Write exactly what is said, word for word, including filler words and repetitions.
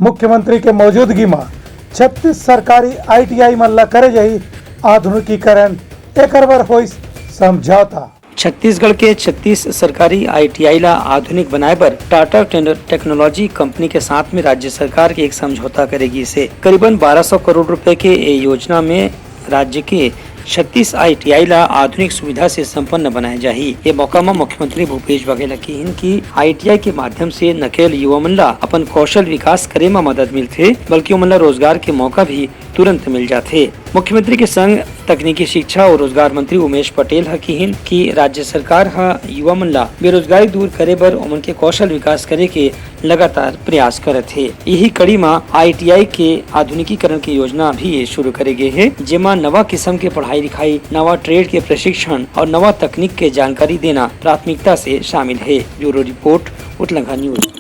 मुख्यमंत्री के मौजूदगी म छत्तीस सरकारी आईटीआई मन ला करे जाही आधुनिकीकरण, एकर बर होइस समझौता। छत्तीसगढ़ के छत्तीस सरकारी आईटीआई ला आधुनिक बनाए बर टाटा टेक्नोलॉजी कंपनी के साथ में राज्य सरकार के एक समझौता करे गिस हे। करीबन बारह सौ करोड़ रुपए के ए योजना में राज्य के छत्तीस आईटीआई ला आधुनिक सुविधा से संपन्न बनाए जाही। ये मौका म मुख्यमंत्री भूपेश बघेल ह किहिन कि आईटीआई के माध्यम से न केवल युवा मन ला अपन कौशल विकास करे म मदद मिलथे, बल्कि ओमन ला रोजगार के मौका भी तुरंत मिल जाथे। मुख्यमंत्री के संग तकनीकी शिक्षा और रोजगार मंत्री उमेश पटेल ह किहिन कि राज्य सरकार ह युवा मन ला बेरोजगारी दूर करे बर ओमन के कौशल विकास करे के लगातार प्रयास करत हे। यही कड़ी म आईटीआई के आधुनिकीकरण के योजना भी शुरू करे गे हे, जेमा नवा किस्म के पढ़ाई लिखाई, नवा ट्रेड के प्रशिक्षण और नवा तकनीक के जानकारी देना प्राथमिकता से शामिल हे। Bureau report, Utlangha news.